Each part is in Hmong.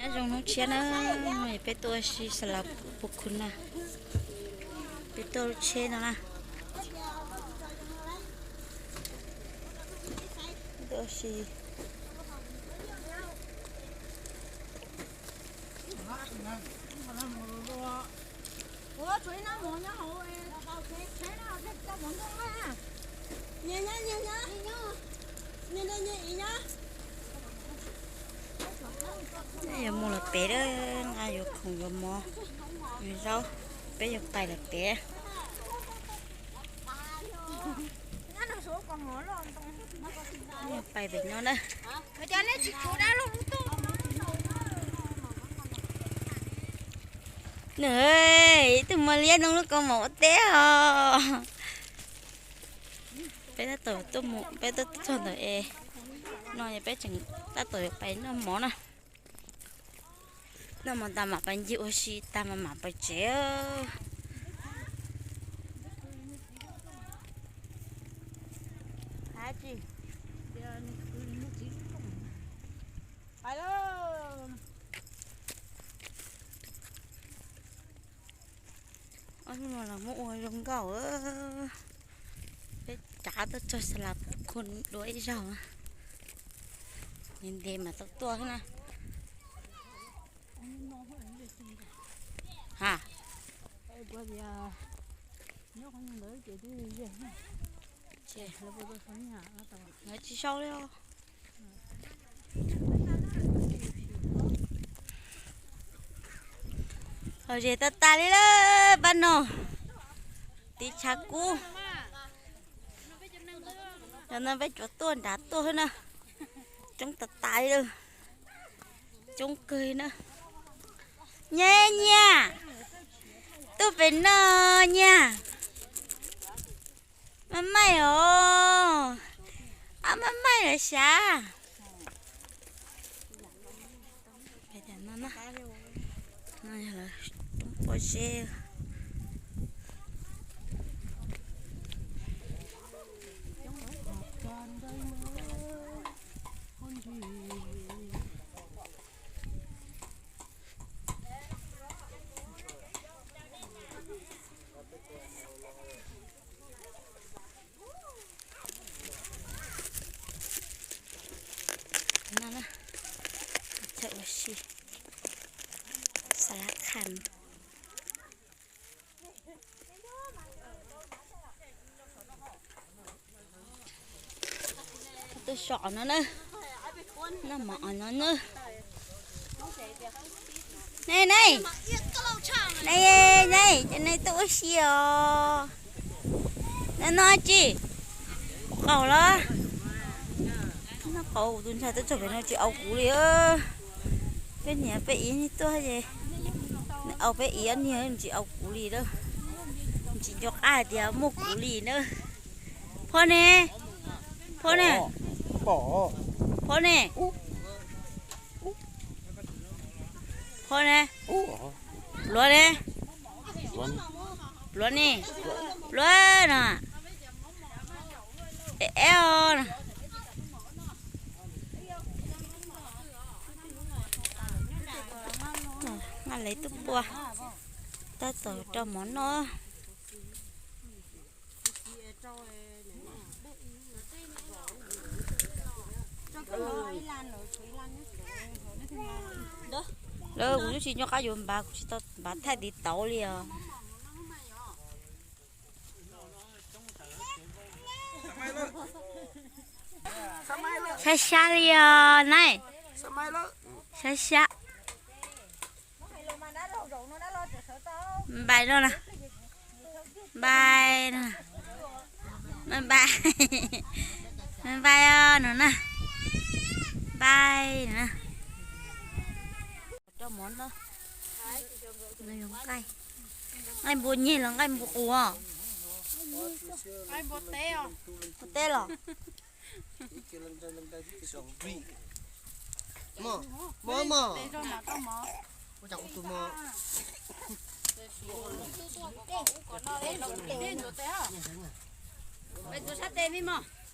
Nyob zoo hnub tshiab na, peb tuaj ua si xas las pus khus na, peb tuaj lub tsheb no na, tuaj ua si. Yuav mus lawm pem, nqa yuav khoom yuav mov yuav zaub, peb yuav pais lawm pem. Pais pem no na. Nws, ib tug muaj liab ntoo lub kaus mom ua teb os. Peb tab tom tuaj mus, peb tuaj txog ntawm es no es peb tseem tab tom yuav pais noj mov na. Noj mov tas mam pais ncig ua si tas mas mam pais tsev. Ob hnub no los muab ua zoo nkauj. Peb rov qab tuaj txog xas las pus khus dua ib zaug. Ntev ntev mas tau tuaj na. Ha, lawv tsis sau li os. Hos zes tas tas li lawm pab no. Tiv tshav kub. Cov no peb tsuas tuaj nrad tuaj xwb na. Coob tas tas li lawm. Coob kawg na. Nyias, nyias, tuaj pem no nyias. Maj maij os, ab maj maij lawm xyav. Roob pob zeb. No na, txawm ua si, xas las khas. Tuaj so no na, noj mov no na. Ne ne, ne ne, cov ne tuaj ua si os. Ne noj tsi, qaub los? Noj qaub, tus ntxhais tuaj txog pem no tsis au kuv li. Peb niam peb iv tuaj ces nws au peb iv niag, tsis au kuv li lawm. Tsis nco qab hais tias muaj kuv li na. Phoj ne, phoj ne, phoj ne, phoj ne, pluav ne, pluav ne, pluav no, eb eb os. Nqa lawv tuaj pua, tab tom rau mov noj. Lawv kuv twb tsis nco qab yuav npav, kuv tsis tau npav thaij tiv tauv li os. Sab sab li os na. Sab sab. Npais no na. Npais no. Npais. Npais os no na. Npais no na. Rau mov no. Nqaij npua nyeg los nqaij npua qus os? Npua teb los?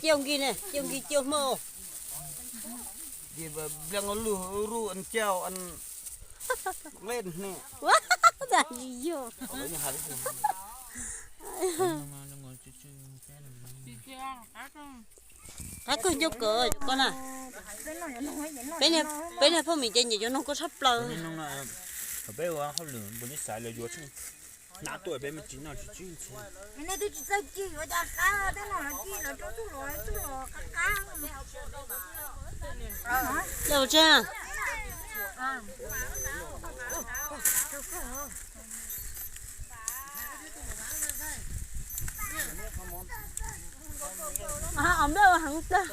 Cia nkis ne, cia nkis cia hmo. Cia lug ruj an cau an leej ne. Qab kawg ncauj kawg koj na. Peb niag phooj ywg ces nyiam yuav noog koj tshaj plaws. Peb ua hauj lwm npaum li xav lawv yuav tseeb. Nab tuaj peb me tsis noj tsis tsib ntxhe. Nej twb tsis txawj cig yuav cov qab tej no los cig los rau txuj los txuj los qab qab. Yog tseeb. Os nplej ua heev tag.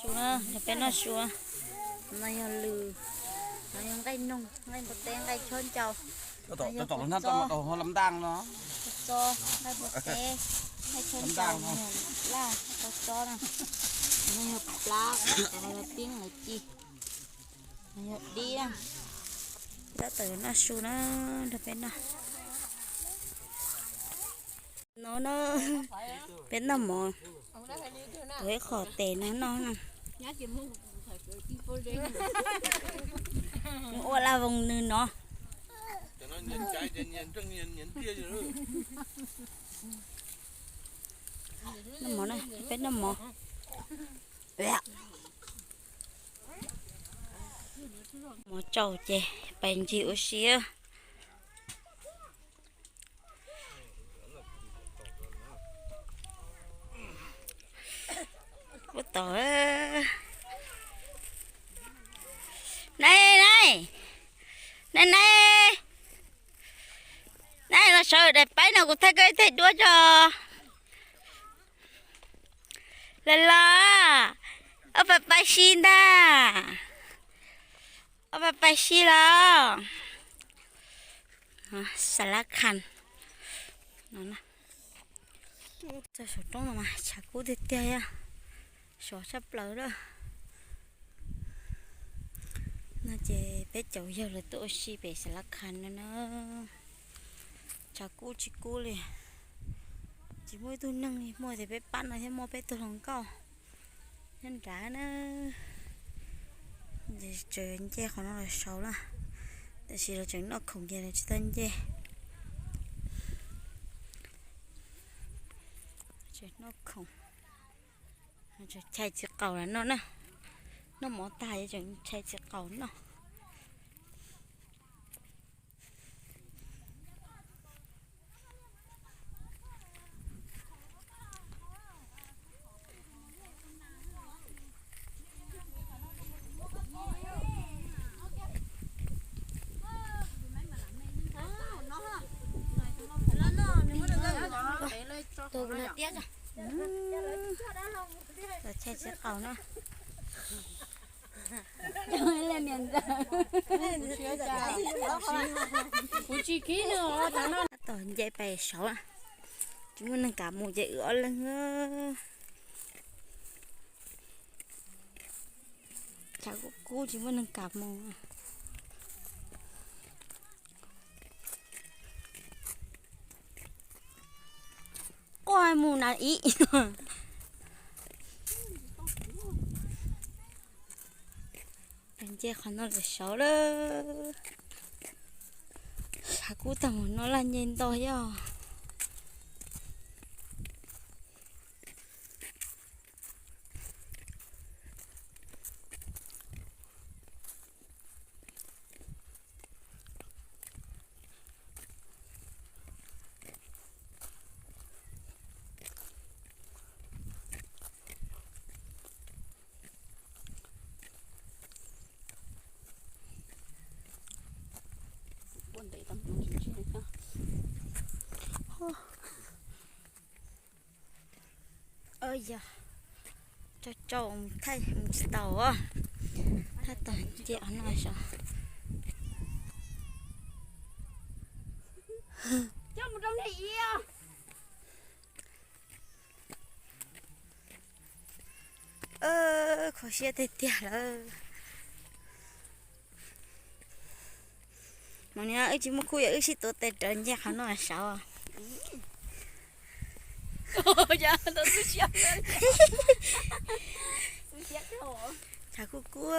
Su na, yog peb noj su. No yog lws, no yog nqaij noog, nqaij npua teb, nqaij chab ncau. Txob, nqaij npua teb, nqaij chab ncau, laj, txob tsob na. No yog plab, no yog pib lawv ci, no yog dib. Tab tom noj su na, nrog peb noj. No na, peb noj mov, tuav ib qho tes no noj na. Mus ua laj voos nws no. Noj mov na, peb noj mov. Mov tsaus ces pais ncig ua si. Ua tau. Nai, nai, nai, nai, nai, los sawv daim paib no kuv thaij koj ib thaij duab tso. Los los, ob pab paib sib ntag. Ob pab paib sib los. Xas lab khas. Txog saum roob no mas tshav kub tiag tiag, sov tshaj plaws lawm. No ces peb caum yawg lawv tuaj ua si pem xas lab khas no na. Tshav kub tsis kub li. Tsis muaj ib tug neeg li, muaj tias peb pab no thiab muaj peb tug hluas nkauj nyob nrad na. Tseem nce qhov no los saud na, tab sis lawv tseem noj khoom ces lawv tsis tau nce. Tseem noj khoom, tseem chais txiv qaum los noj na. Noj mov tag es tseem chais txiv qaum noj. Tus no tiab, los chais txiv qaum na. Tab tom nce pais saud, tsis muaj neeg kam mus ces wb ob leeg. Tshav kub kub tsis muaj neeg kam mus. Quaj mus na ib. Nce qhov no lawm saud lawm. Tshav kub tag mus no laj nce nto yog. Yog, tso tsau mus thaij mus tsis tau. Tab tom nce qhov no saud. Kho siab tiag tiag lawm. Mas niag wb tsis muaj khub, yog wb sib tuav tes rawv nce qhov no saud. Tshav kub kub.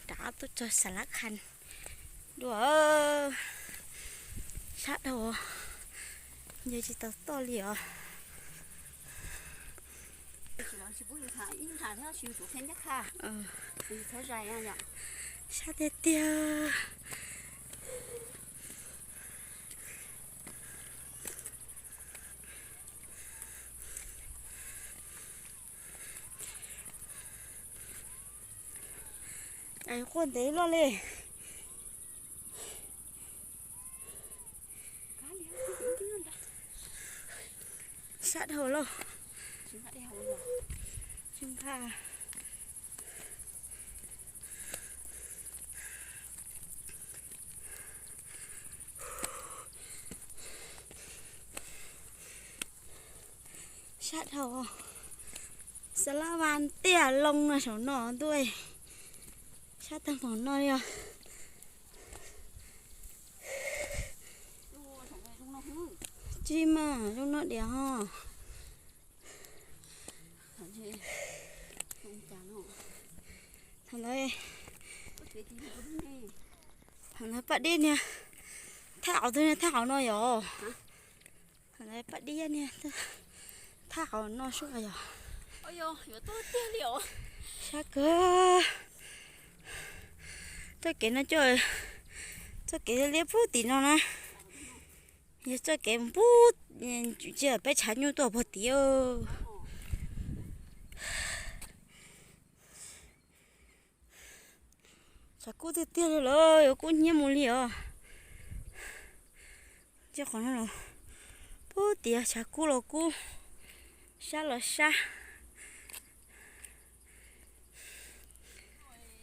Rov tuaj txog Xas Lab Khas dua. Sab dhau, nce tsis tau toj li os. Sab tiag tiag. Quaj ntev loj li. Sab dhau lauj. Sab dhau. Xas Lab Vas tiaj loo no saum no ntuj. Sab tag npaum no li os. Tsis mas zoo no diam ho. Thaum ntawd, thaum ntawd paj dib niag thaj qaum twg niag thaj qaum no yom. Thaum ntawd paj dib niag thaj qaum no suab yom. Sab kawg. Txoj kev no coj, txoj kev liab pug tim no na. Yog txoj kev mus pug, tsis peb tshav nyuj tuaj puag tid. Tshav kub tiag tiag li lawm, yuav kub hnyiab mus li os. Ntsia qhov no los, pug tias tshav kub los kub, sab los sab.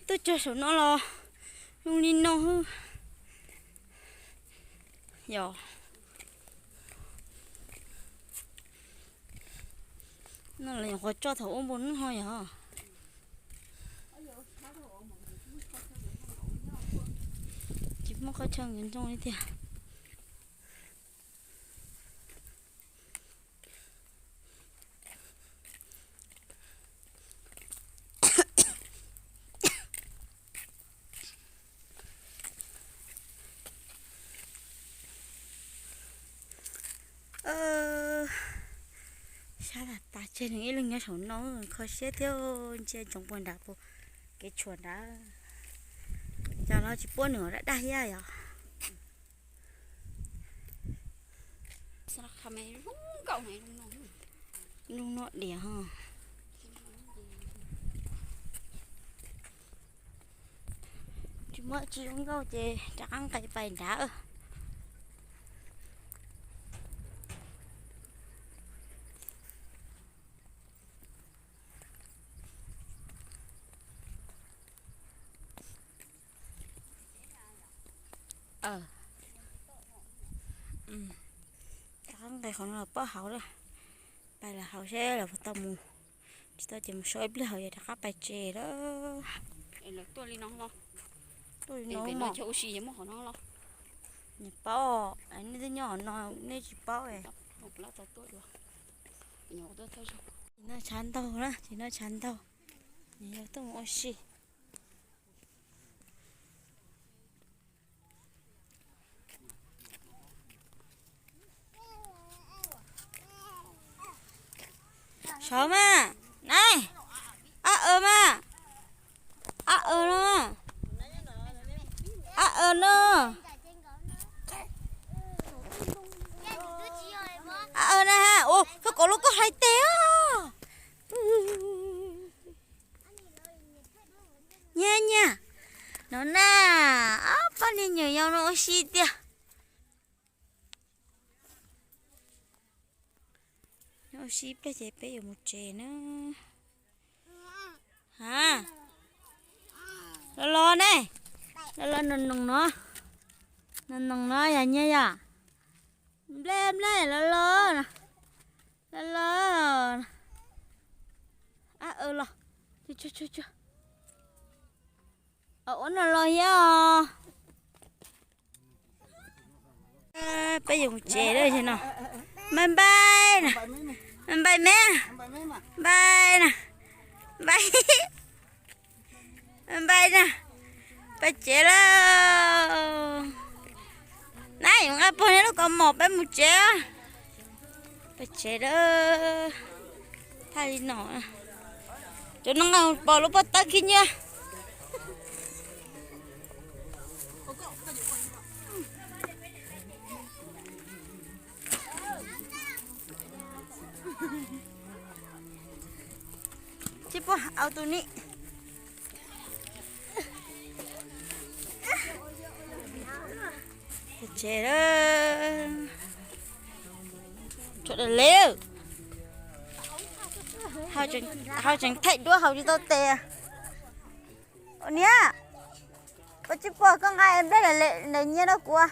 Tuaj txog saum no los zoo li no xwb. Yog no los nyuam qhuav tso thaum ua npau nub ho yog. Tsis muaj qhov chaw nkawd ntoo li tiag. Sab tas tas tseg, nws ib leeg nyob saum no kho siab thiab, ntsia ntsoov puag nrad puag kev tshuam nrad. Cov no tsis puab nws daj daj thiab yom. Zoo no diam ho. Tsis muaj tsis zoo nkauj ces rov qab nqes pais nrad. Rov qab nqes qhov no los pab hauv lawm. Pais lawm hauv seb lawv puas tau mus. Tsis tau ces mus so ib pliag hauv yog rov qab pais tsev lawm. Tuaj li no, tuaj li no mas ua si muaj qhov no los. Nws paub, nej twb nyob no nej tsis paub. Tsis noj tshav ntaug na, tsis noj tshav ntaug. Nws yog tuaj mus ua si. Sov mas, nai, ab aw mas, ab aw no, ab aw no, ab aw na, ua koj kaum lub koj hais tes os. Nyias nyias, no na, ob pab niag nyuam yaus no ua si tiag. Nyob ua si ib pliag ces peb yuav mus tsev na. Ha, los los ne, los los noog noog no, noog noog no yog nyias yom. Nplej nplej los los, los los, ab aw los, ua no los thiab os. Peb yuav mus tsev lawm no. Npaj npaj na, npaj me, npaj na, npaj, npaj na, peb tsev lawm. Nab, yuav nqa puag nej lub kaus mom peb mus tsev. Peb tsev lawm. Thaij li no, cov no nqa pom lub pob tawb khib nyiab. Tsis puag au tus ni. Tsev lawm. Tshuav daim leb. Hau tseem thaij duab hau tsis tau tes. Ua niam, koj tsis puag koj nqa nplej daim nyiaj rau kuv.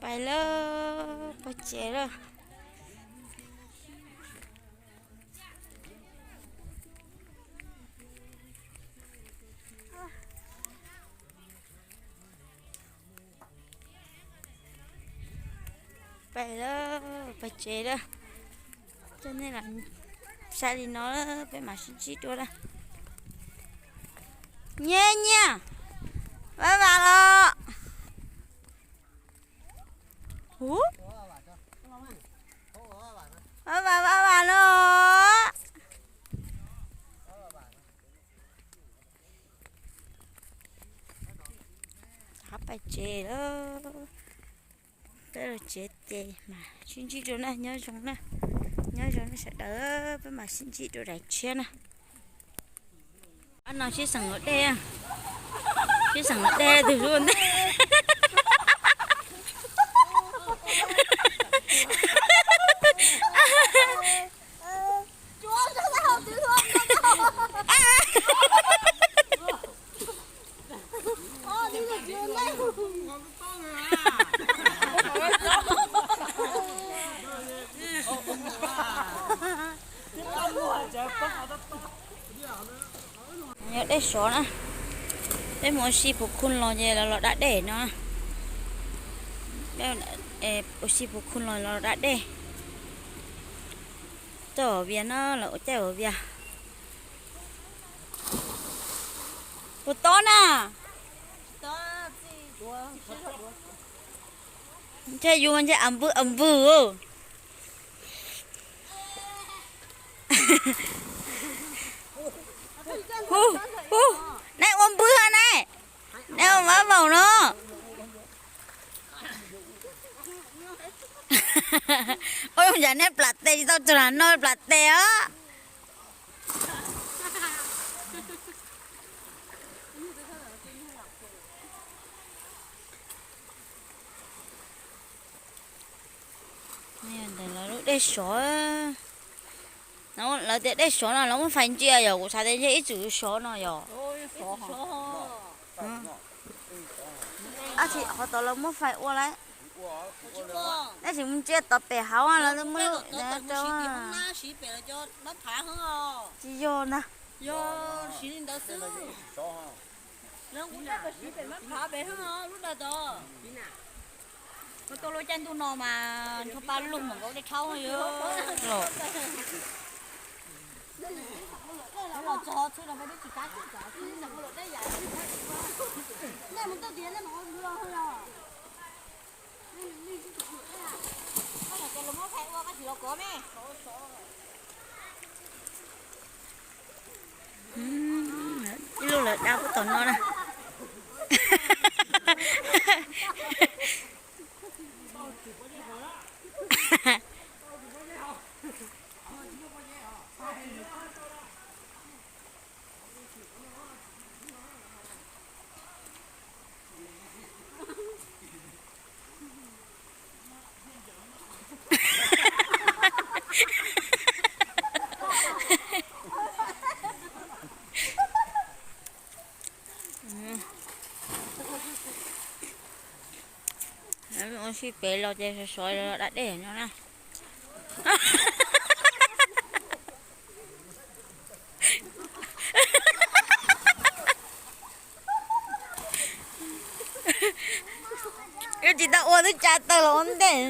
Pais lawm, pais tsev lawm. Pais lawm, pais tsev lawm. Coj nej los saib li no lawm, peb mam sib ntsib dua na. Nyiaj, Nyiaj, Vaj Vam los. Huv, Vaj Vam, Vaj Vam no. Hab pais tsev lawm. Peb los tsev ces mam sib ntsib dua na, nyob zoo na. Nyob zoo nej sawv daws, peb mam sib ntsib dua daim tshiab na. Ab no sib xeem luam dej, sib xeem luam dej tus hlub ntej. Yog dej sov na, peb mus ua si puv khu los ces los los da dej no. Ua si puv khu los los da dej. Toj vias no los ua caij ua vias. Puas tob na? Ntshe yus ntshe am npwg am npwg. Hu, hu, neb ua npwg ha neb, neb ua mab maum no. Ua zoo cas neb plam tes tsis tau txog lam no plam tes os. Ntawm lawv lub dej sov, lawv tias dej sov no lawv muab fais ntsia yog kuv xav tias ntshe ib txwm sov no yog. Ab tsis qhov tod lawv muab fais ua lawm. Tab sis mus ntsia tod pem hauv lawv muab lub rau. Tsis yog ntag. Yog siv li ntawd xwb. Lawv kuv nyob pem siv pem mab phav pem lub dag tod. Kuv tuaj lub caij ntuj no mas ntsho pa lug mas nkaus dej rhaub los. Ib lub lawv dab puag tom no na. Ua si pem los ces sov sov los da dej no na. Wb tsis tau ua twb tsa taw los ua ntej.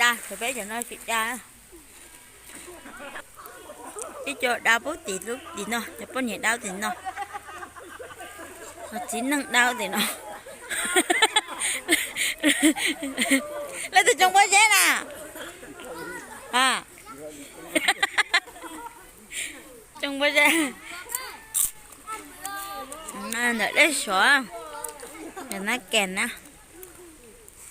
Da, peb cov no tsis da. Ib co da pub tim lub tim no, cov poj niam da tim no. Ho txiv neej da tim no. Leej twg tsoo pob zeb na? Tsoo pob zeb. Ntawm dej sov, ntawm nab kem na.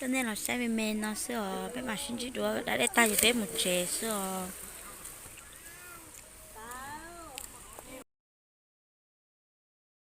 Coj nej los saib me me no xwb os, peb mam sib ntsib dua, da dej tag ces peb mus tsev xwb os.